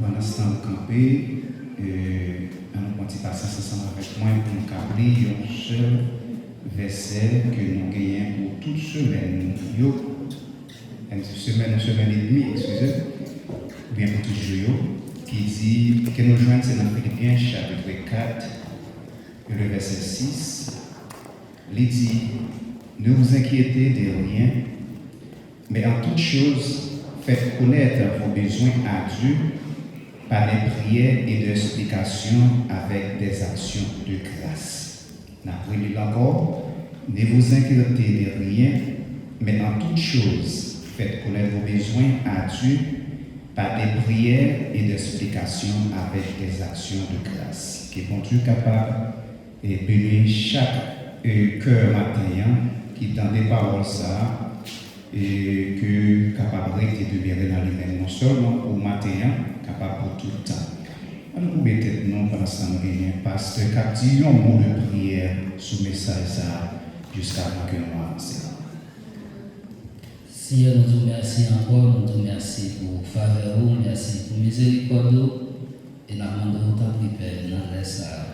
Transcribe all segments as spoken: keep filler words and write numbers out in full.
Pandan se tan nou kanpe, e, ann nou pran ti pasyans ansanm avèk mwen pou nou ka li yon sèl vèsè ke nou genyen pou tout semèn yo, yon semèn, yon semèn edmi, eskize, oubyen pou tout jou yo, ki di, ke nou jwenn se nan Filipyen chapit kat, e le vèsè sis, li di, Ne vous inquiétez de rien, mais en toute chose, faites connaître vos besoins à Dieu par des prières et des supplications avec des actions de grâce. N ap reli l ankò. Ne vous inquiétez de rien, mais en toute chose, faites connaître vos besoins à Dieu par des prières et des supplications avec des actions de grâce. Ke Bondye kapab e beni chak, e, kè maten an ki tande pawòl sa a, e ke kapab rete demere nan li menm non sèlman pou maten an, kapab pou tout tan. Ann nou koube tèt nou pandan se tan nou genyen pastè k ap di yon mo de priyè sou mesaj sa a jiskavan ke nou avanse. Senyè, nou di w mèsi ankò, nou di w mèsi pou favè ou, mèsi pou mizerikòd ou, e n ap mande w tanpri, Pè, nan lè sa a,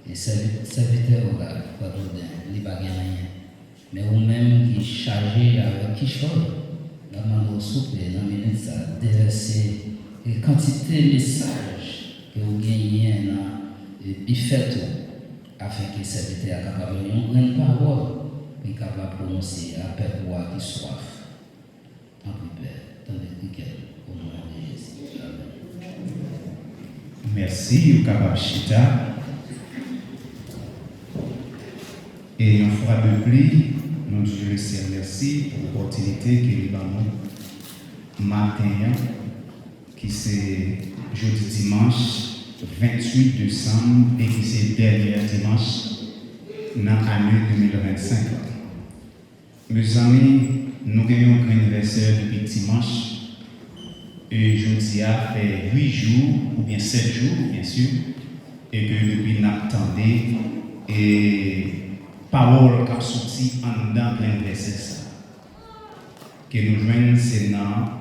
e sèvi-, sèvitè w la, Frè Claudin, li pa gen anyen. Men ou menm ki chaje avèk kichòy, n ap mande w souple nan minit sa a, devèse e kantite mesaj ke w genyen nan e bifèt ou, afenke sèvitè a kapab jwenn yon grenn pawòl pou l kapab pwononse a pèp ou a ki swaf. Tanpri, Pè, tande priyè nou, o non de Jezi. Amèn. Mèsi, ou kapab chita. E yon fwa de pli, nou di Lesyèl mèsi pou opòtinite ke li ban nou maten an, ki se jodi dimanch venntuit desanm e ki se dènyè dimanch nan ane de mil vennsenk lan. Mezanmi, nou gen yon grenn vèsè depi dimanch, e jodi a fè uit jou, oubyen sèt jou, byen si, e ke depi n ap tande, e pawòl k ap soti anndan grenn vèsè sa a. Ke nou jwenn se nan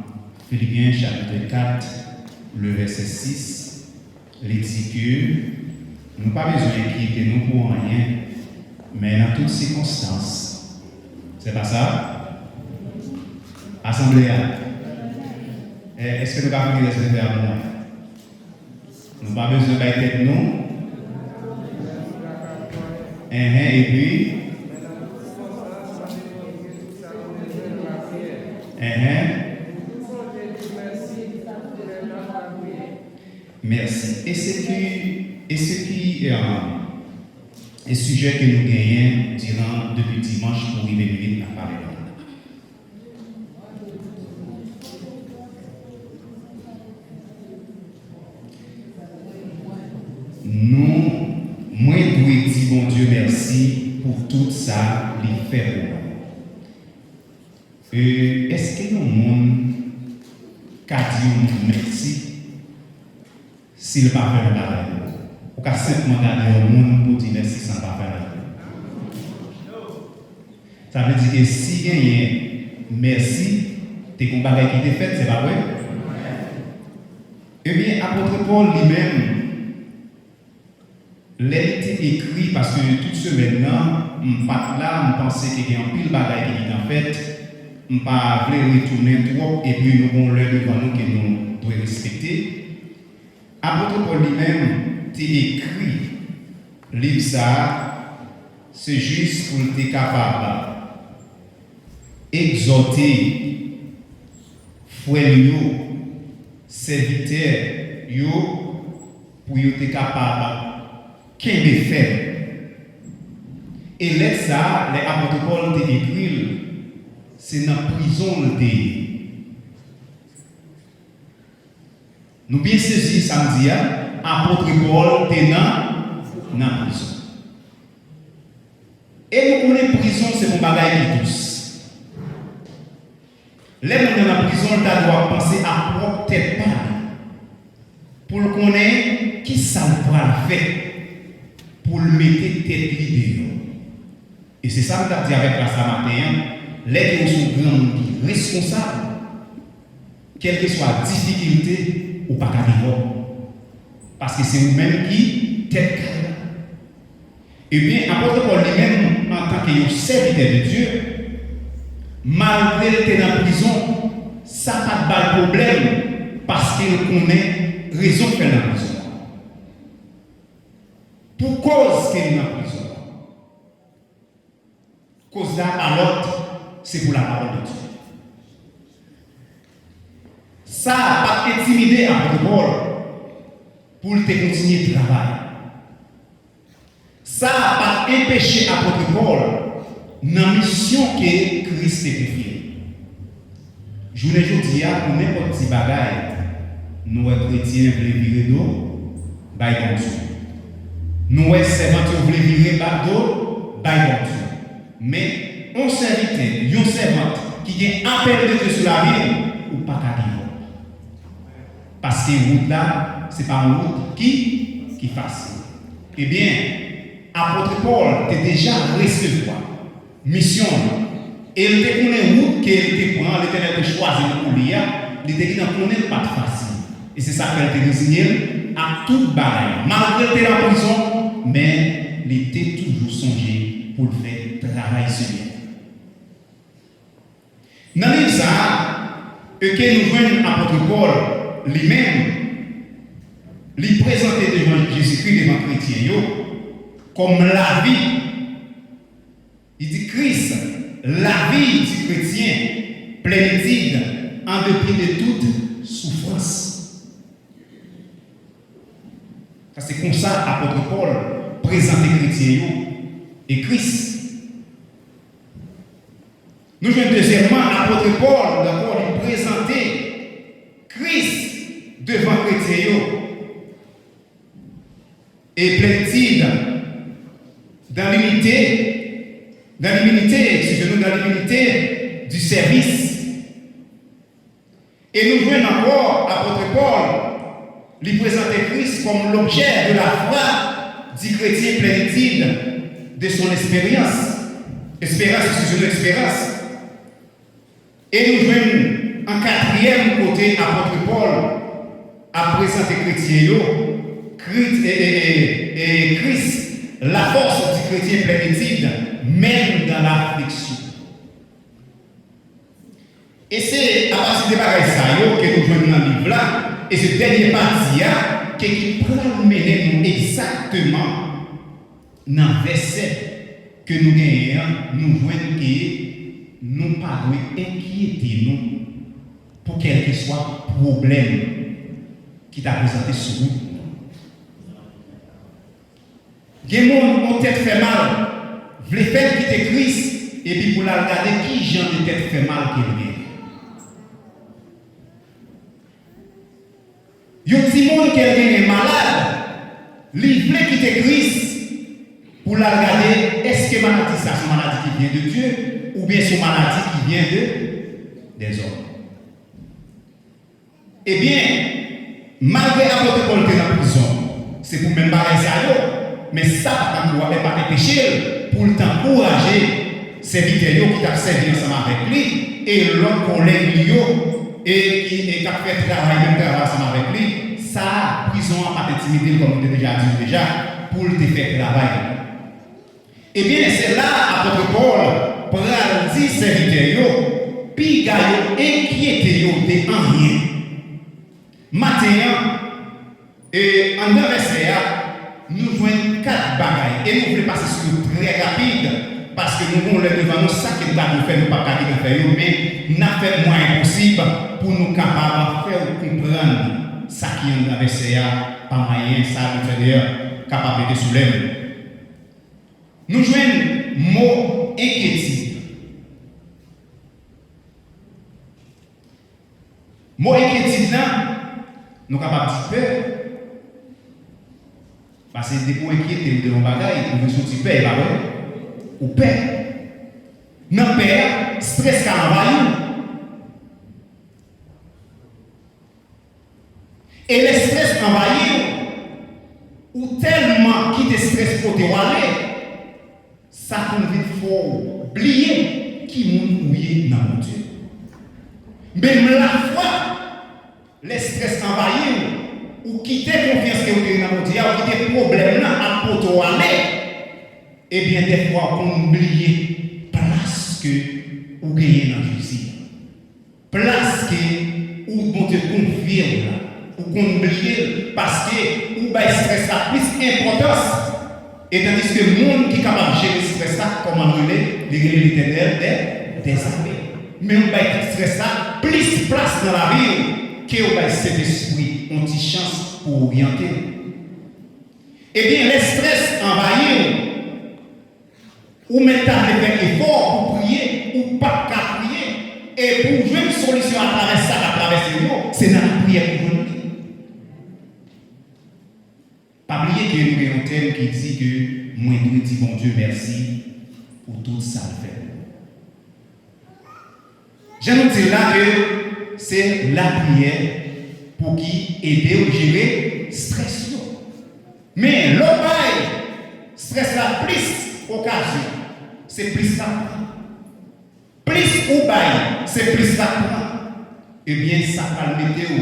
Filipyen chapit kat, le vèsè sis, li di ke nou pa bezwen enkyete nou pou anyen, men nan tout sikonstans. Se pa sa? Asanble a, e, èske nou ka fini rès vèsè a pou mwen? Nou pa bezwen bay tèt nou. Enhen, epi? Enhen. Mèsi. E se ki, e se ki, e, e sijè ke nou genyen diran depi dimanch pou rive minit n ap pale la? Nou, mwen dwe di Bondye mèsi pou tout sa li fè pou mwen. E, èske yon moun ka di yon moun mèsi si l pa fè yon bagay pou ou? Ou ka senpman gade yon moun pou di mèsi san l pa fè anyen pou ou. Sa vle di ke si genyen mèsi, te gen yon bagay ki te fèt, se pa vre? Ebyen, apot Pòl li menm, lè li te ekri, paske tout semèn nan, m pa t la, m panse ke gen anpil bagay ki gentan fèt, m pa vle retounen twòp, epi nou gen yon lè devan nou ke nou dwe respekte. Apot Pòl li menm te ekri liv sa a, se jis pou l te kapab egzòte frè l yo, sèvitè yo, pou yo te kapab kenbe fèm. E lèt sa a, lè apot Pòl te ekri l, se nan prizon l te ye. Nou byen sezi sa m di a, apot Pòl te nan, nan prizon. E nou konnen prizon se yon bagay ki dous. Lè moun nan nan prizon, l ta dwe ap panse a pwòp tèt pa li, pou l konnen ki sa l pral fè pou l mete tèt li deyò. E se sa m t ap di avèk klas la maten an, lè ke w se yon granmoun ki reskonsab, kèlkeswa difikilte, ou pa ka give up. Paske se ou menm ki tèt kay la. Ebyen, apot Pòl li menm, antanke yon sèvitè de Dye, malgre l te nan prizon, sa pa t ba l pwoblèm, paske l konnen rezon k fè l nan prizon an. Pou kòz ke li nan prizon an. Kòz la pa lòt, se pou lapawòl de Dye. Sa pa t entimide apot Pòl pou l te kontinye travay. Sa pa t anpeche apot Pòl nan misyon ke Kris te konfye l. Jounen jodi a, pou nenpòt ti bagay, nou wè kretyen vle vire do bay Bondye. Nou wè sèvant yo vle vire ba do bay Bondye. Men, yon sèvitè, yon sèvant ki gen apèl de Dye sou lavi l, ou pa ka give up. Paske wout la, se pa yon wout ki, ki fasil. Ebyen, apot Pòl te deja resevwa misyon l. E l te konnen wout ke l te pran, Letènèl te chwazi l pou li a, li te gentan konnen l pa t fasil. E se sa k fè l te reziye l ak tout bagay. Malgre l te nan prizon, men li te toujou sonje pou l fè travay Senyè a. Nan liv sa a, e ke nou jwenn apot Pòl, li menm, li prezante devan Jezikri, devan kretyen yo, kòm lavi. Li di Kris, lavi di kretyen, plenitid, an depi de tout soufrans. Sa se konsa apot Pòl prezante kretyen yo e Kris. Nou jwenn dezyèmman, apot Pòl, dakò, li prezante Kris devan kretyen yo. E plenitid, dans l'humilité, dans l'humilité, excusez-nous, dans l'humilité du service. E nou jwenn ankò apot Pòl, li prezante Kris kòm l'objet de la foi di kretyen, plenitid de son espérance. Espérance, excusez-nous, espérance. E nou jwenn an katriyèm kote apot Pòl ap prezante kretyen yo, Kris, e, e, e, e Kris, la force du chrétien plénitude, même dans l'affliction. E se apati de bagay sa yo ke nou jwenn nan liv la, e se dènye pati a ke ki pral mennen nou egzakteman nan vèsè ke nou genyen an, nou jwenn ke nou pa dwe enkyete nou pou kèlkeswa pwoblèm ki ta prezante sou wout nou. Gen moun, yon tèt fè mal, vle fè l kite Kris, epi pou l al gade ki jan de tèt fè mal ke l gen. Yon timoun ke l genyen malad, li vle kite Kris pou l al gade èske maladi sa se yon maladi ki vyen de Dye oubyen se yon maladi ki vyen de dèzòm. Ebyen, malgre apot Pòl te nan prizon, se pou menm bagay sa yo, men sa pa t ankouraje, pa t anpeche l pou l t ankouraje sèvitè yo ki t ap sèvi ansanm avèk li e lòt kòlèg li yo e ki e k ap fè travay, menm travay ansanm avèk li. Sa, prizon an pa t entimide l, kòm nou te deja di l deja, pou l te fè travay li. Ebyen, se la apot Pòl pral di sèvitè yo, piga yo enkyete yo de anyen. Maten an, e, anndan vèsè a, nou jwenn kat bagay, e nou vle pase sou yo trè rapid, paske nou gon lè devan nou, sa ke n ta dwe fè, nou p ap ka gentan fè yo, men n ap fè mwayen posib pou nou kapab fè w konprann sa ki anndan vèsè a, pa mwayen sa nou fè deyò kapab mete sou lè nou. Nou jwenn mo enkyetid. Mo enkyetid la, nou kapab di pè. Paske depi w enkyete w de yon bagay, ou vin soti pè, e pa vre? Ou pè. Nan pè a, estrès ka anvayi w. E lè estrès anvayi w, ou tèlman kite estrès pote w ale, sa konn vin fè w bliye ki moun ou ye nan Bondye. Menm lafwa Lè strès anvayi w, ou kite konfyans ke w te gen nan Bondye a, ou kite pwoblèm nan ap pote w ale, ebyen, dèfwa ou konn bliye plas ke ou genyen nan Jezi a. Plas ke ou Bondye konfye w la, ou konn bliye l, paske ou bay strès la plis enpòtans. E tandiske moun ki kapab jere strès la, kòman l rele? Li rele Letènèl dè, dèzame. Men ou bay strès la plis plas nan lavi w ke ou bay Sentespri yon ti chans pou oryante w. Ebyen, lè strès anvayi w, ou mèt ta vle fè efò pou priye, ou p ap ka priye. E pou w jwenn solisyon atravè sa k ap travèse w yo, se nan lapriyè pou w jwenn li. Pa bliye ke nou gen yon tèm ki di ke mwen dwe di Bondye mèsi pou tout sa l fè pou mwen. Jan nou di l la ke se lapriyè pou ki ede w jere strès yo. Men lè w bay strès la plis okazyon, se plis l ap pran. Plis ou bay, se plis l ap pran. Ebyen, sa pral mete w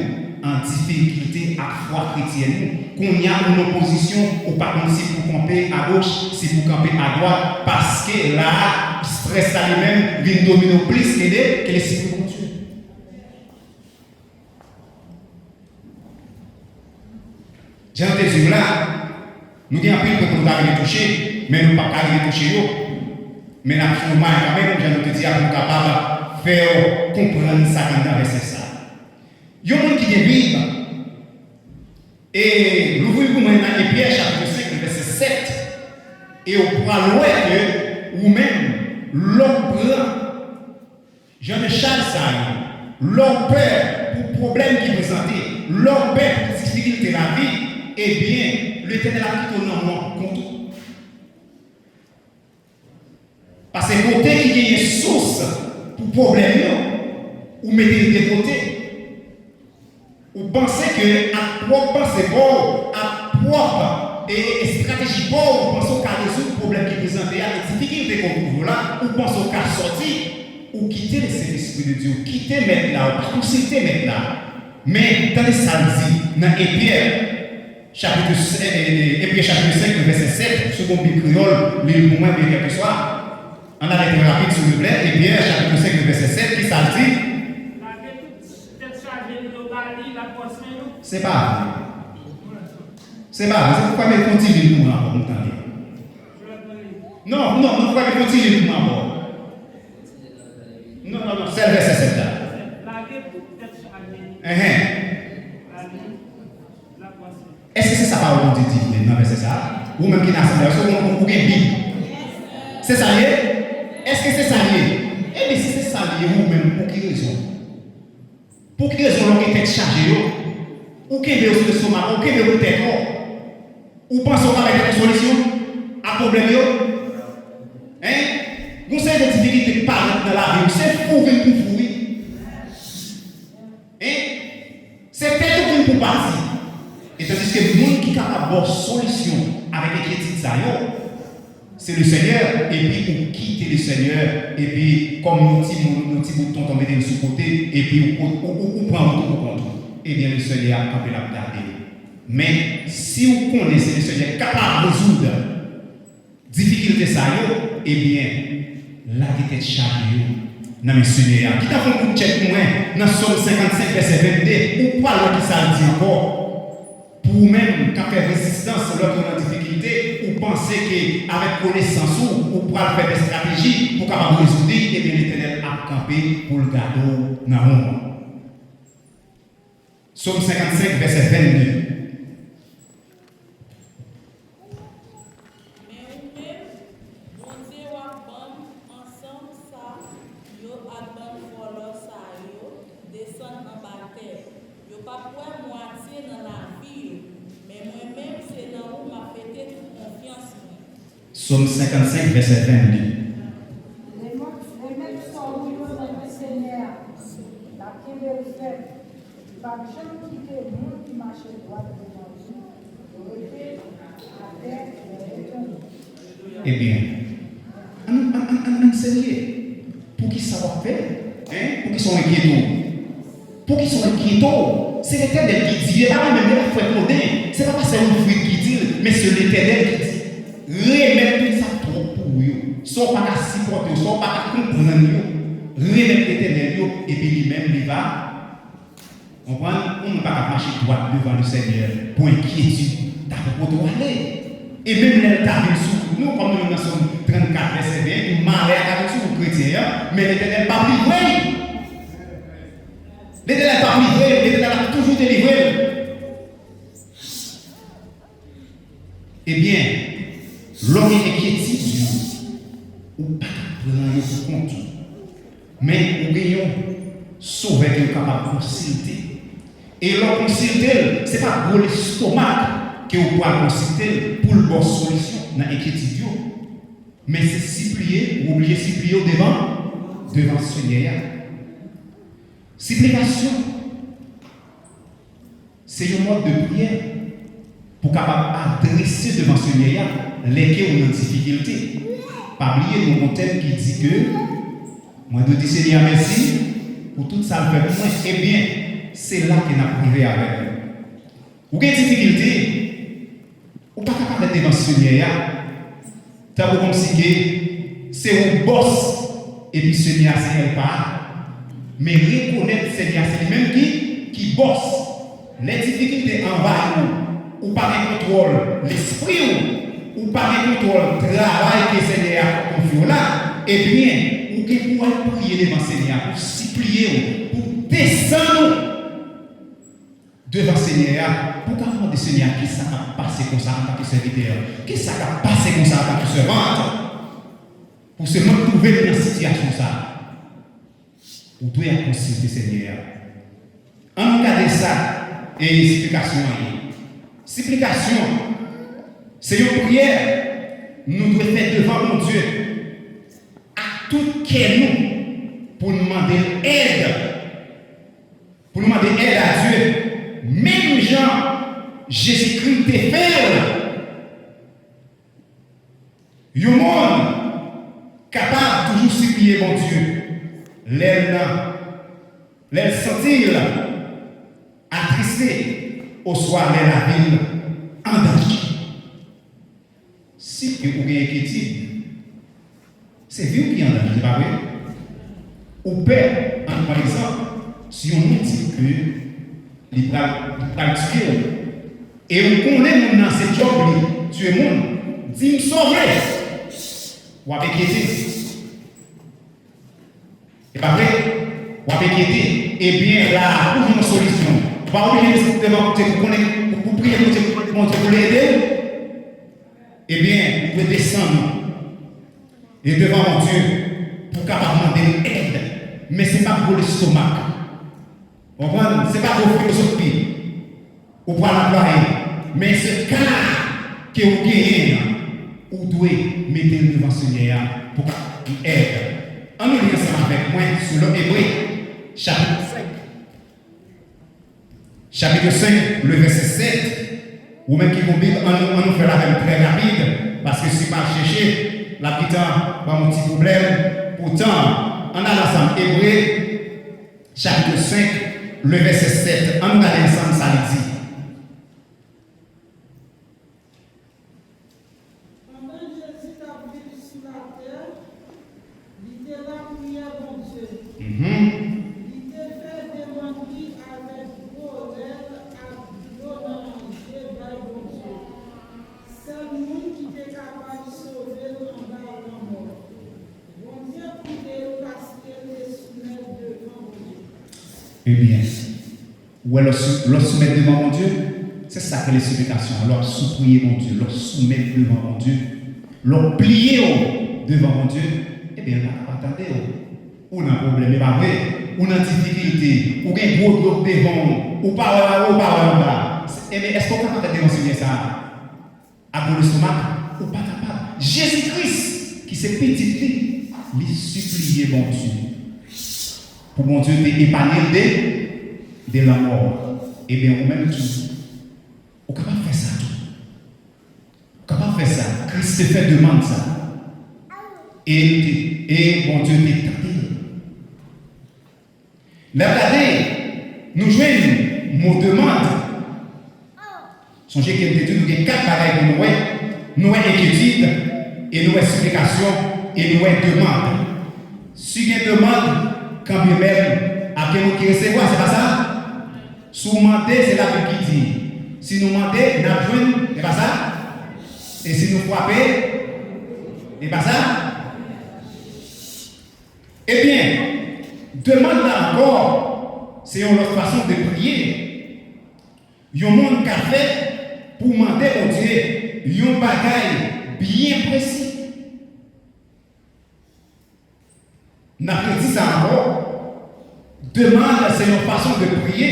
an difikilte ak fwa kretyèn ou. Kounye a, ou nan pozisyon, ou pa konn si pou kanpe agoch, si pou kanpe adwat, paske la a, strès la li menm vin domine w plis ke de, ke Lespri Bondye. Jan nou te di w la, nou gen anpil pwen pou nou ta rive touche, men nou p ap ka rive touche yo. Men n ap fè yon may kanmenm, jan nou te di a, pou nou kapab fè w konprann sa k anndan vèsè sa a. Yon moun ki gen Bib, e louvri pou mwen nan Ebre chapit senk, vèsè sèt, e w pral wè ke ou menm, lè w pran jan de chaj sa yo, lè w pè pou pwoblèm ki prezante, lè w pè pou difikilte lavi, ebyen, Letènèl ap kite w nan men w kont ou. Paske kote ki genyen sous pou pwoblèm yo, ou mete l de kote. Ou panse ke ak pwòp panse pa w, ak pwòp, e, estrateji pa w, ou panse w ka rezoud pwoblèm ki prezante a, e difikilte ke w twouve w la, ou panse w ka sòti, ou kite Lesentespri de Dye, ou kite Mèt la, ou pa konsilte Mèt la. Men, tande sa l di nan Ebre, chapit, e, e, Ebre chapit senk, vèsè sèt, si w gen yon Bib kreyòl, li l pou mwen, men kèlkeswa. Ann ale trè rapid, silvouplè. Ebre chapit senk, vèsè sèt, ki sa l di? Lage tout tèt chaje nou yo ba li, l ap bwè swen nou. Se pa vre. Se pa vre. Se pou fè m fè yon ti liy pou mwen ankò, pou m tande. Non, non, non, fè m fè yon ti liy pou mwen ankò. Non, non, non, sèl vèsè sèt la. Lage tout tèt chaje nou. Enhen. Ba li, l ap bwè swen nou. Èske se sa pawòl Bondye di vre nan vèsè sa a? Ou menm ki nan asanble a, èske ou, ou, ou gen Bib? Se sa l ye? Èske se sa l ye? Ebyen, si se sa l ye, ou menm, pou ki rezon? Pou ki rezon lè w gen tèt chaje yo, ou kenbe yo sou lestomak ou, ou kenbe yo pou tèt ou? Ou panse w ka bay tèt ou solisyon a pwoblèm yo? Hein? Gon seri de difikilte k parèt nan lavi w, se fou vin pou fou, wi. Hein? Se tèt ou vin pou pati. E tandiske moun ki kapab ba w solisyon avèk enkyetid sa yo, se Lesenyè, epi ou kite Lesenyè, epi kòm yon ti moun, yon ti bout tonton mete l sou kote, epi ou, ou, ou, ou pran wout ou pou kont ou. Ebyen, Lesenyè ap kanpe, l ap gade. Men, si w konnen se Lesenyè k kapab rezoud difikilte sa yo, ebyen, lage tèt chaje yo nan men Senyè a. Kite m fè yon kout tchèk pou mwen nan Sòm senkannsenk, vèsè vennde. Ou pral wè ki sa l di ankò. Pou ou menm k ap fè rezistans lòt yo nan difikilte, ou panse ke avèk konesans ou, ou pral fè de estrateji pou w kapab rezoud li, ebyen, Letènèl ap kanpe pou l gade w nan moman. Sòm senkannsenk, vèsè vennde. Men ou menm, Bondye w ap ban m ansanm sa yo ak bann vòlò sa yo desann anba tè. Yo p ap wè mwatye nan lavi yo, men mwen menm, se nan ou m ap mete tout konfyans mwen. Sòm senkannsenk, vèsè vennde. Remèt, remèt sòl ou yo nan men Senyè a. L ap kenbe l fèm. Li p ap janm kite moun ki mache dwat devan li rete atè nan betonnen. Ebyen, ann, ann, ann, ann, ann serye. Poukisa w ap pè? Hein? Poukisa w enkyete w? Poukisa w enkyete w? Se Letènèl ki di, e pa mwen menm, e pa frè Claudin, se pa pastè Wilfrid ki di l, men se Letènèl ki di. Remèt tout sa k twòp pou ou yo. Sa w pa ka sipòte yo, sa w pa ka konprann yo, remèt Letènèl yo, epi li menm, li va Konprann? Yon moun pa ka mache dwat devan Lesenyè pou enkyetid, ta poko twò ale. E menm lè l ta vin sou nou, kòm nou menm nan Sòm trannkat, vèsè ven, malè a ka vin sou nou, kretyen an, men Letènèl p ap livre l. Letènèl p ap livre l, Letènèl ap toujou delivre l. Ebyen, lè w gen enkyetid yo, ou pa ka pran yo pou kont ou. Men, ou gen yon Sovè ke w kapab konsilte. E lè w konsilte l, se pa gwo lestomak ke w pral konsilte l pou l ba w solisyon nan enkyetid yo. Men se sipliye, ou oblije sipliye w devan, devan Senyè a. Siplikasyon, se yon mòd de priyè pou kapab adrese devan Senyè a lè ke ou nan difikilte. Pa bliye nou gon tèm ki di ke, mwen dwe di Senyè a mèsi pou tout sa l fè pou mwen. Ebyen, se la ke n ap rive avèk nou. Ou gen difikilte, ou pa ka parèt devan Senyè a tankou kòmsi ke se ou bòs epi Senyè a se èlpa a. Men rekonèt Senyè a se li menm ki, ki bòs. Lè difikilte anvayi w, ou pa gen kontwòl lespri w, ou pa gen kontwòl travay ke Senyè a konfye w la, ebyen, ou gen pou al priye devan Senyè a, pou sipliye w, pou desann ou devan Senyè a, pou w ka mande Senyè a kisa k ap pase konsa antanke sèvitè, kisa k ap pase konsa antanke sèvant, pou se mwen k twouve m nan sitiyasyon sa a. Ou dwe ap konsilte Senyè a. Ann gade sa e siplikasyon an ye. Siplikasyon, se yon priyè nou dwe fè devan Bondye ak tout kè nou pou n mande l èd, pou nou mande èd a Dye, menm jan Jezikri te fè l. Yon moun kapab toujou sipliye Bondye lè l nan, lè l santi l atriste oswa lè lavi l an danje. Si ke ou gen enkyetid, se vi w ki an danje, se pa vre? Ou pè, ann pran egzanp, si yon moun di w ke li pral, li pral tiye w, e ou konnen moun nan se djòb li, tiye moun, di m sove, w ap enkyete. E pa vre? W ap enkyete. Ebyen, la a, pou jwenn yon solisyon, ou pa oblije desann devan Bondye pou konnen, pou, pou priye Bondye, pou mande Bondye pou l ede w. Ebyen, ou dwe desann ou e devan Bondye pou w kapab mande l èd. Men se pa gwo lestomak. Konprann? Se pa gwo filozofi ou pral anplwaye, men se ka ke w genyen an, ou dwe mete l devan Senyè a pou kapab jwenn èd. Ann nou li ansanm avèk mwen selon Ebre, chapit senk. Chapit senk, le vèsè sèt. Ou menm ki gon Bib, ann nou, ann nou fè l avè m trè rapid, paske si m al chèche, l ap gentan ban m yon ti pwoblèm pou tan an. Ann al ansanm, Ebre, chapit senk, le vèsè sèt. Ann nou gade ansanm sa li di. Pandan Jezi t ap viv sou latè, li te lapriyè Bondye. Mhm. Li te fè demann li avèk gwo rèl ak dlo nan je bay Bondye. Sèl moun ki te kapab sove l anba lanmò. Bondye koute l paske l te soumèt devan Bondye. Ebyen, ou wè, lè w sou-, lè w soumèt devan Bondye, se sa k rele siplikasyon an. Lè w ap sipliye Bondye, lè w soumèt devan Bondye, lè w pliye w devan Bondye, ebyen, l ap tande w. Ou nan pwoblèm, e pa vre? Ou nan difikilte, ou gen gwo dlo devan w, ou pa wè anwo, ou pa wè anba. Ebyen, èske w kapab fè devan Senyè sa a? Ak gwo lestomak, ou pa kapab. Jezi Kris, ki se pitit li, li sipliye Bondye pou Bondye te epanye l de, de lanmò. Ebyen, ou menm tou, ou kapab fè sa tou. Ou kapab fè sa. Kris te fè demann sa. E li te, e Bondye te tande l. Lè n ap gade, nou jwenn Yon demann. Sonje ke m te di nou gen kat bagay pou nou wè. Nou wè enkyetid, e nou wè siplikasyon, e nou wè demann. Si gen demann, kanmenm, ap gen moun ki resevwa, se pa sa? Si w mande, se Labib ki di, si nou mande, n ap jwenn, se pa sa? E si nou frape, se pa sa? Ebyen, demann la ankò, se yon lòt fason de priye. Yon moun ka fè pou mande Bondye yon bagay byen presi. N ap redi sa ankò. Demann se yon fason de priye.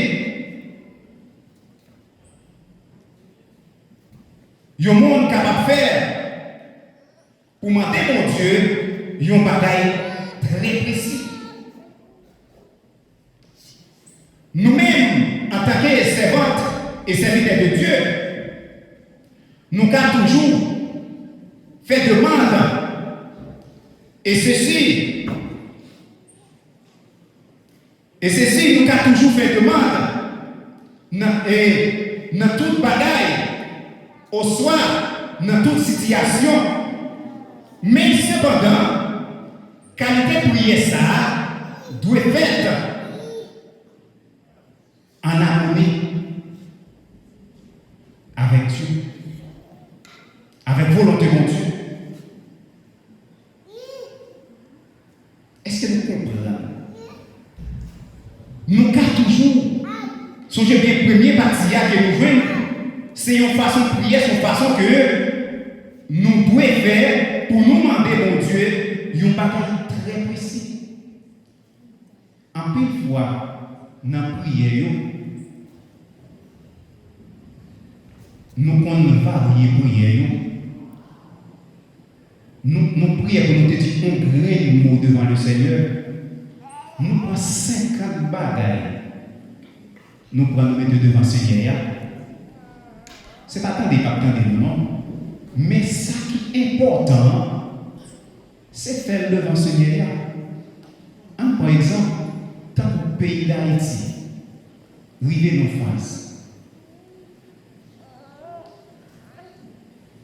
Yon moun kapab fè pou mande Bondye yon bagay trè presi. Nou menm, antanke sèvant e sèvitè de Dye, nou ka toujou fè demann, e sesi, e sesi, nou ka toujou fè demann nan, e, nan tout bagay, oswa nan tout sitiyasyon. Men sepandan, kalite priyè sa a dwe fèt an amoni avèk Dye, avèk volonte Bondye. Èske nou konprann? Nou ka toujou sonje byen premye pati a ke nou jwenn, se yon fason priyè, se yon fason ke nou dwe fè pou nou mande Bondye yon bagay trè presi. Anpil fwa, nan priyè yo, nou konn varye priyè yo. Nou, nou priye pou nou te di yon grenn mo devan le Senyè. Nou pran senkant bagay. Nou pran, nou mete devan Senyè a. Se pa tande y ap tande nou, non. Men sa ki enpòtan an, se fè l devan Senyè a. Ann pran egzanp, tankou peyi Dayiti, rive nan faz.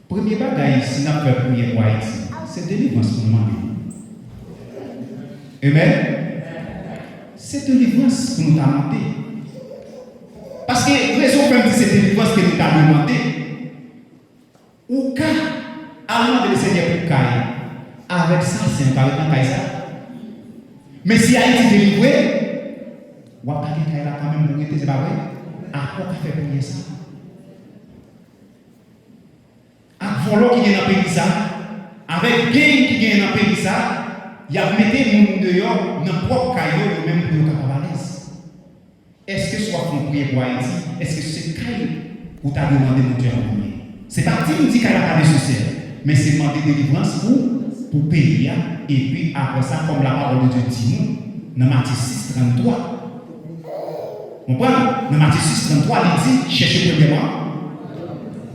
Premye bagay, si n ap fè priyè pou Ayiti, se delivrans pou nou mande. Amen? Se delivrans pou nou ta mande. Paske rezon fè m di se delivrans ke nou ta dwe mande. Ou ka al mande Lesenyè pou kay avèk sa, se yon kay nan kay sa. Men si Ayiti delivre, w ap gade kay la kanmenm pou rete, se pa vre? Apre w ka fè priyè sa. Ak vòlò ki gen nan peyi sa, avèk gang ki gen nan peyi sa, y ap mete moun deyò nan pwòp kay yo, yo menm pou yo kapab alèz. Èske si w ap fè yon priyè pou Ayiti, èske se kay ou ta dwe mande Bondye an premye? Se pa di m di kay la pa nesesè, men se mande delivrans pou, pou peyi a, epi apre sa, kòm lapawòl de Dye di nou, nan Matye sis trannntwa, konprann? Nan Matye sis trannntwa, li di, chèche premyèman,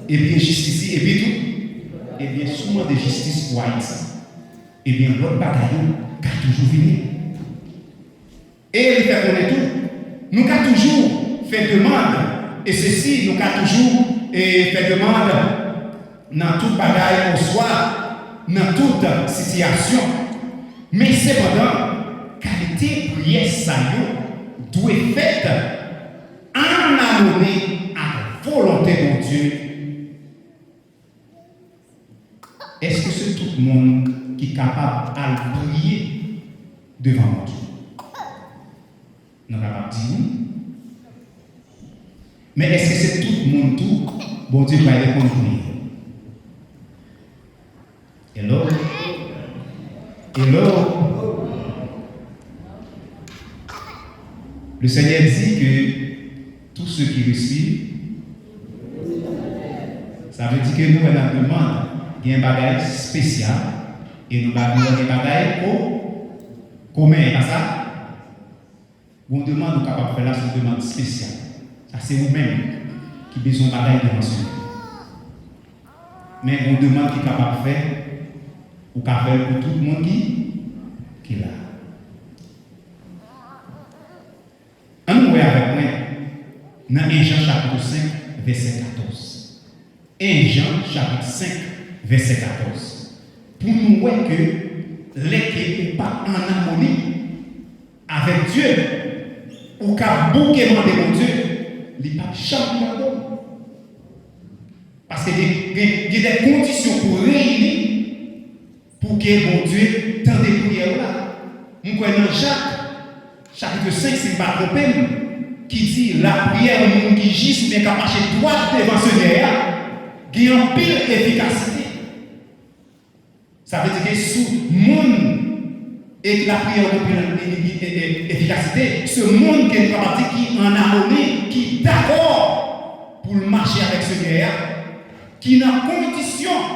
ebyen jistis li, epi tou, ebyen, si w mande jistis pou Ayiti, ebyen, lòt bagay yo ka toujou vini. E li fè konnen tou, nou ka toujou fè demann, e sesi, nou ka toujou, e, fè demann nan tout bagay oswa nan tout sitiyasyon. Men sepandan, kalite priyè sa yo dwe fèt an amoni ak volonte Bondye. Èske se tout moun ki kapab al priye devan Bondye? Nou kapab di wi. Men èske se tout moun tou Bondye pral reponn priyè? Hello? Hello? Le Seigneur dit que tous ceux qui respirent, sa vle di ke nou wè nan demann gen bagay espesyal e nou ba nou gen bagay ko, komen, e pa sa? Gon demann ou kapab fè la, se yon demann espesyal. Sa se ou menm ki bezwen bagay devan Senyè. Men gon demann ki kapab fè, ou ka fè l pou tout moun ki, ki la. Ann nou wè avèk mwen. Nan en Jan chapit senk, vèsè katòz. En Jan chapit senk, vèsè katòz. Pou nou wè ke lè ke ou pa an amoni avèk Dye, ou ka bouke mande Bondye, li p ap janm tande w. Paske gen, gen, gen de kondisyon pou reyini pou ke Bondye tande priyè w la. M kwè nan Jak, chapit senk, si m pa twonpe m, ki di, lapriyè yon moun ki jis oubyen k ap mache dwat devan Senyè a gen anpil efikasite. Sa vle di ke sou moun, e lapriyè yo gen anpil e- e- e- efikasite, se moun ke nou kapab di ki an amoni, ki dakò pou l mache avèk Senyè a, ki nan kondisyon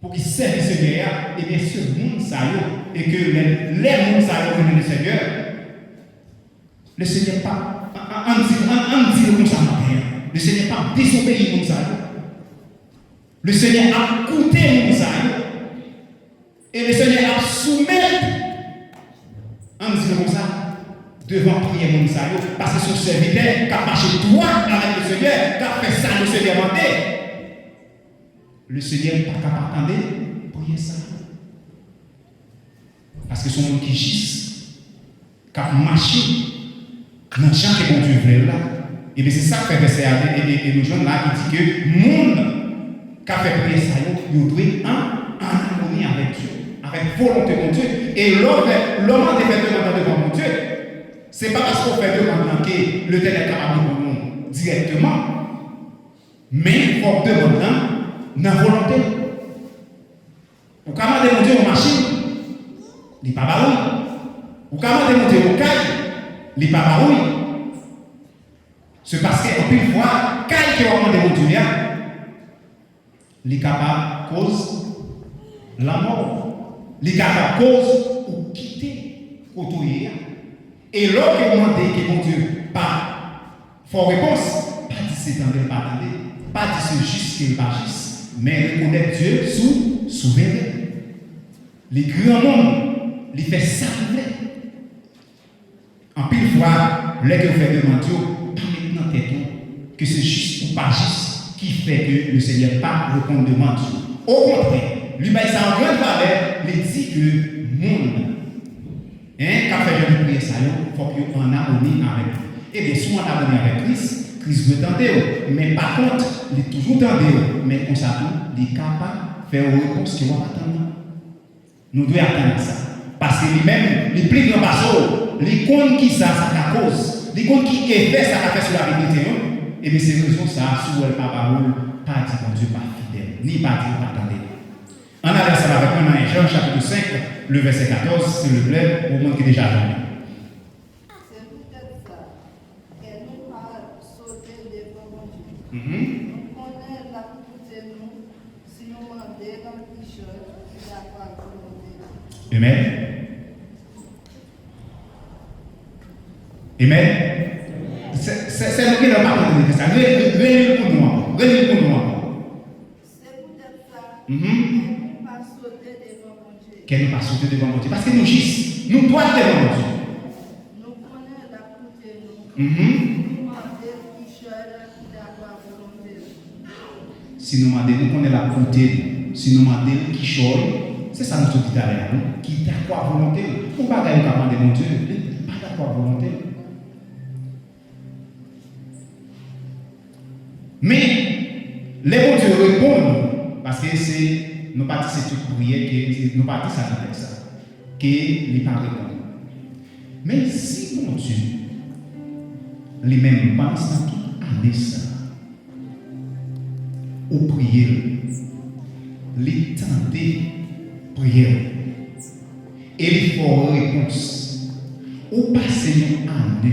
pou ki sèvi Senyè a, ebyen, se moun sa yo, e ke lè, lè moun sa yo renmen Lesenyè, Lesenyè p ap, an, an, ann di, ann, ann di l konsa maten an, Lesenyè p ap dezobeyi moun sa yo. Lesenyè ap koute moun sa yo. E Lesenyè ap soumèt, ann di l konsa, devan priyè moun sa yo. Paske se yon sèvitè k ap mache dwat avèk Lesenyè, k ap fè sa Lesenyè mande. Lesenyè pa ka pa tande priyè sa yo. Paske se yon moun ki jis, k ap mache nan jan ke Bondye vle l la. Ebyen, se sa k fè vèsè a, e, e, e nou jwenn la, ki di ke moun k ap fè priyè sa yo, yo dwe an, an amoni avèk Dye, avèk volonte Bondye. E lè w fè, lè w mande fè demann nan devan Bondye, se pa paske w fè demann nan ke Letènèl kapab reponn ou dirèkteman. Men fòk demann nan nan volonte l. Ou ka mande Bondye yon machin, li pa ba ou l. Ou ka mande Bondye yon kay, li pa ba ou l. Se paske anpil fwa, kay ke w ap mande Bondye a, li kapab koz lanmò w. Li kapab koz ou kite kote w ye a. E lè w mande ke Bondye pa fè w repons, pa di se tande l pa tande, pa di se jis ke l pa jis, men rekonèt Dye sou souveren. Li granmoun, li fè sa l vle. Anpil fwa, lè ke w fè demann yo, pa met nan tèt ou ke se jis ou pa jis ki fè ke Lesenyè pa reponn demann yo. Okontrè, li bay sa yon gran valè, li di ke moun, en, k ap fè jan de priyè sa yo, fòk yo an amoni avèk li. Ebyen, si w an amoni avèk Kris, Kris dwe tande w, men pa kont, li toujou tande w, men konsa tou, li ka pa fè w repons ke w ap atann nan. Nou dwe atann a sa. Paske li menm, li pi gran pase w. Li konn kisa sa ka koz. Li konn ki efè sa ka fè sou lavi kretyen an. Ebyen, se rezon sa a, si w wè l pa ba ou l, pa di Bondye pa fidèl, ni pa di l pa tande. Ann ale ansanm avèk mwen nan en Jan, chapit senk, le vèsè katòz, silvouplè, pou moun ki deja jwenn li. Se poutèt sa, kè nou pa sote devan Bondye. Mhm. Nou konnen l ap koute nou si nou mande l kichòy ki dakò ak volonte li. Amen. Amen. Sè, sè, sè nou genlè pa tande sa. Re-, re-, reli l pou nou ankò. Reli l pou nou ankò. Se poutèt sa, mhm, kè nou pa sote devan Bondye. Kè nou pa sote devan Bondye. Paske nou jis, nou dwat devan Bondye. Nou konnen l ap koute nou. Mhm. Si nou mande l kichòy ki dakò ak volonte l. Si nou mande, nou konnen l ap koute nou. Si nou mande l kichòy, se sa nou sot di talè a, non? Ki dakò ak volonte l. Yon bagay ou ka mande Bondye, li pa dakò ak volonte l. Men, lè Bondye reponn, paske se, nou pa di se tout priyè ke, nou pa di sa nan tèks la, ke li pa reponn. Men si Bondye, li menm, pandan tout ane sa, ou priye l, li tande priyè w. E li fè w repons. Ou pase yon ane.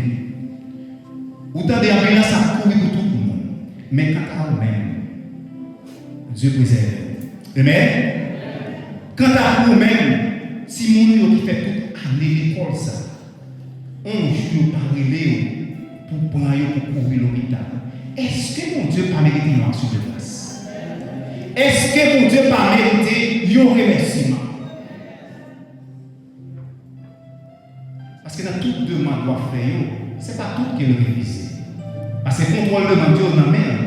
Ou tande anbilans ap kouri pou tout moun. Men kanta ou menm, Dye prezève w. Amen. Kanta ou menm, timoun ou yo ki fè tout ane lekòl sa, yon jou yo pa rele w pou pran yo pou kouri lopital. Èske Bondye pa merite yon aksyon de gras? Èske Bondye pa merite yon remèsiman? Paske nan tout demann w ap fè yo, se pa tout ke l refize. Se kontwòl demann yo nan men l.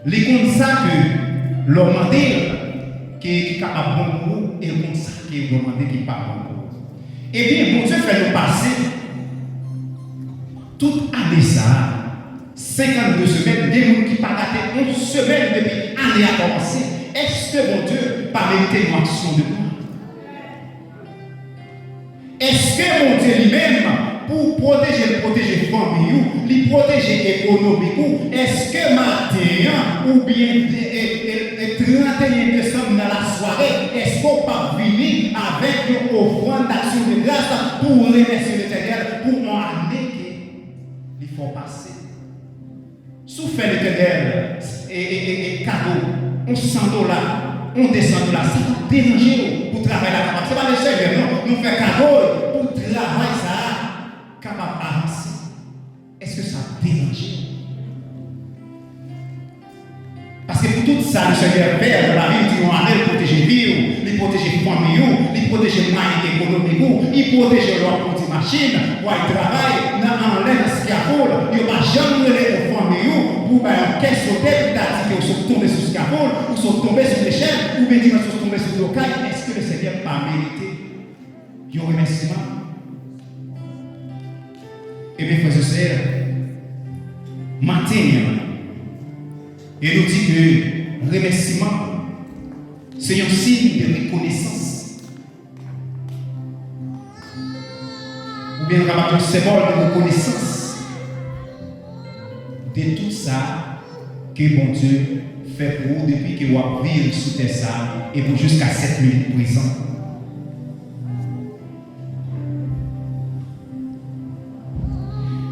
Li konn sa ke lè w mande l, ke, ki kapab bon pou ou, e l konn sa ke lè w mande ki pa bon pou ou. Ebyen, Bondye fè nou pase tout ane sa a, senkannde semèn, gen moun ki pa rate yon semèn depi ane a kòmanse. Èske Bondye pa merite yon aksyon de gra? Èske Bondye li menm, pou pwoteje l, pwoteje fanmi ou, li pwoteje ekonomik ou, èske maten an, oubyen de, e, e, e, tranteyen desanm nan lasware, èske w p ap vini avèk yon ofrann daksyon de gras pou w remèsye Letènèl pou yon ane ke li fè w pase? Si w fè Letènèl, e, e, e, e, kado, yon san dola, yon de san dola, sa t ap deranje w pou travay la kapab? Se pa Lesenyè, non, nou fè kado pou travay sa a kapab avanse. Èske sa deranje w? Paske pou tout sa Lesenyè fè nan lavi w, di yon ane, l pwoteje vi w, li pwoteje fanmi w, li pwoteje mwayen ekonomik ou, li pwoteje w lè w ap kondui machin, w al travay, nan anlè nan scafold, yo pa janm rele yon fanmi w pou w bay yon kè sote, pou ta di ke w sot tonbe sou scafold, ou sot tonbe sou lechèl, oubyen di mwen sot tonbe sou do kay, èske Lesenyè pa merite yon remèsiman? Ebyen, frè e sè, maten an, e nou di ke remèsiman se yon siy de rekonesans. Oubyen nou kapab di yon senbòl de rekonesans de tout sa ke Bondye fè pou ou depi ke w ap viv sou tè sa a e pou jiska sèt minit prezan.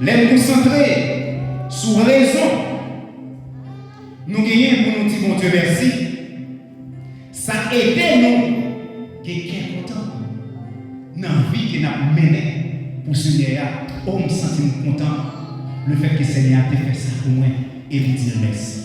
Lè n konsantre sou rezon nou genyen pou nou di Bondye mèsi, sa ede nou gen kè kontan nan vi ke n ap mennen pou Senyè a. O, m santi m kontan lefètke Senyè a te fè sa pou mwen, e m di l mèsi.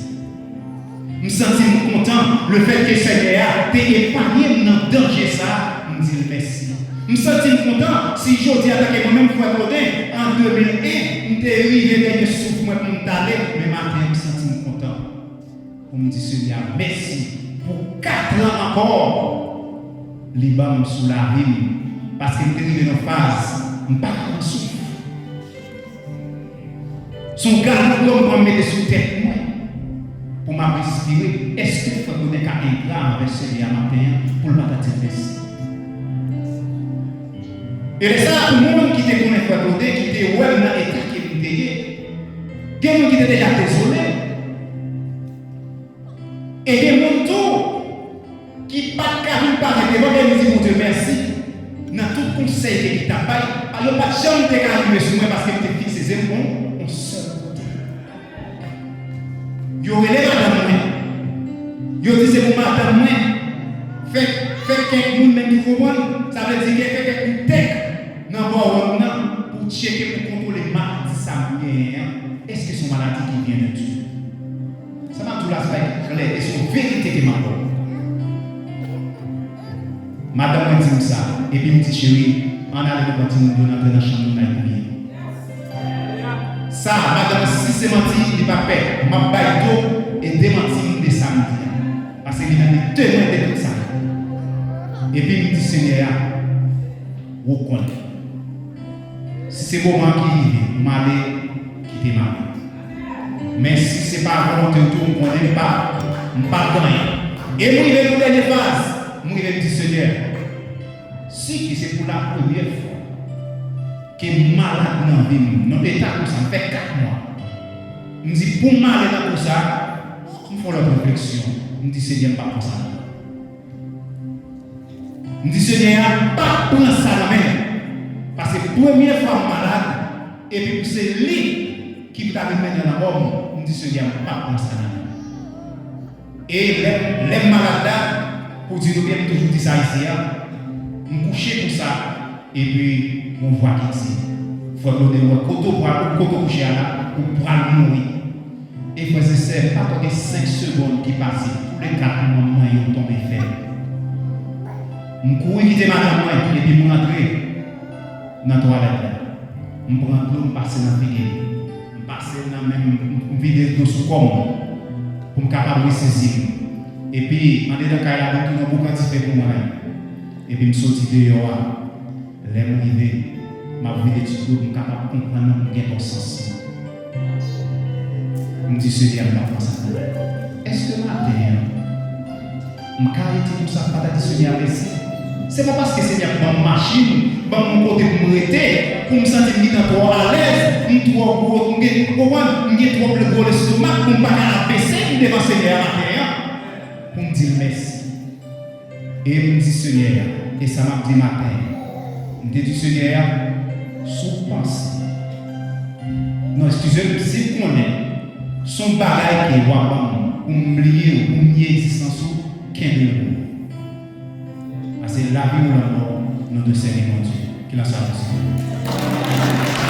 M santi m kontan lefètke Senyè a te epanye m nan danje sa a, m di l mèsi. M santi m kontan si jodi a, tanke mwen menm, frè Claudin, an de mil en, m te rive dènye souf mwen pou m t ale, men maten an, m santi m kontan pou m di Senyè a mèsi pou kat an ankò li ban m sou lavi m, paske m te rive nan faz m pa ka pran souf. Se yon galon dlo m pran m mete sou tèt mwen pou m ap respire. Èske frè Claudin ka engra anvè Senyè a maten an pou l pa ta di l mèsi? E lè sa a, pou moun ki te konnen frè Claudin, ki te wè m nan eta ke m te ye, gen moun ki te deja dezole. E gen moun tou ki pa t ka vin parèt devan e m di Bondye mèsi nan tout konsèy ke li t ap bay. Yo pa t janm te ka rive sou mwen paske m te fikse je m yon, yon sèl kote. Yo rele madanm mwen. Yo di se pou madanm mwen fè, fè kèk moun menm ki konprann. Sa vle di ke fè kèk moun tèk nan bò wòd nan pou tcheke, pou kontwole maladi sa m genyen an. Èske se yon maladi ki vyen de Dye? Sa m ap di w la, se bagay ki klè, e se yon verite ke m ap ba w. Madanm mwen di m sa, epi m di, cheri, ann ale nou pran timoun yo, n antre nan chanm nou, n al priye. Sa, madanm, si se manti, li pa pè. M ap bay do e demanti m de sa m di a. Paske li nan de temwen de tout sa. Epi m di Senyè a, ou konnen. Si se moman ki rive pou m ale, kite m ale. Men si se pa volonte w tou, m konnen m pa, m p ap gen anyen. E m rive nan dènye faz, m rive m di, Senyè, si ke se pou la premyè fwa ke m malad nan vi m, nan eta konsa, m fè kat mwa, m di pou m ale nan konsa, m fè yon lòt refleksyon, m di, Senyè, m p ap pran sa nan men w. M di Senyè a, m p ap pran sa nan men l. Paske premye fwa m malad, epi pou se li ki pou ta vin mennen lanmò m, m di Senyè a, m p ap pran sa nan men l. E lè, lè m malad la, pou di nou byen, m toujou di sa isi a, m kouche konsa, epi yon vwa ki di, Frè Claude, ou wè kote w pral, kote w kouche a la, ou pral mouri. E frè e sè, pa twò gen senk segonn ki pase, toulèkat manm mwen yo tonbe fèb. M kouri kite madanm mwen, epi m rantre nan twalèt la. M pran dlo, m pase nan figi l. M pase l nan men m, m vide rido sou kò m pou m kapab resezi m. Epi, andedan kay la, m tou yon boukan dife pou mwen. Epi m soti deyò a. Lè m rive, m ap vide ti dlo pou m kapab konprann m gen yon sans. M di Senyè a, m pa pran sa. Èske maten an, m ka rete konsa, m pa ta di Senyè a mèsi? Se pa paske Senyè a ban m machin, ban m yon kote pou m rete, pou m santi m gentan twò alèz, m twò gwo, m gen, ou konprann, m gen twòp gwo lestomak pou m pa ka abese m devan Senyè a maten an, pou m di l mèsi. E m di Senyè a, e sa m ap di maten an, m te di Senyè a, si w panse, non, eskize m, si m konnen se yon bagay ke w ap ban m pou m bliye w, pou m nye egzistans ou, kenbe l pou ou. Paske lavi ou lanmò, nou dwe sèvi Bondye. Ke la swa Bondye.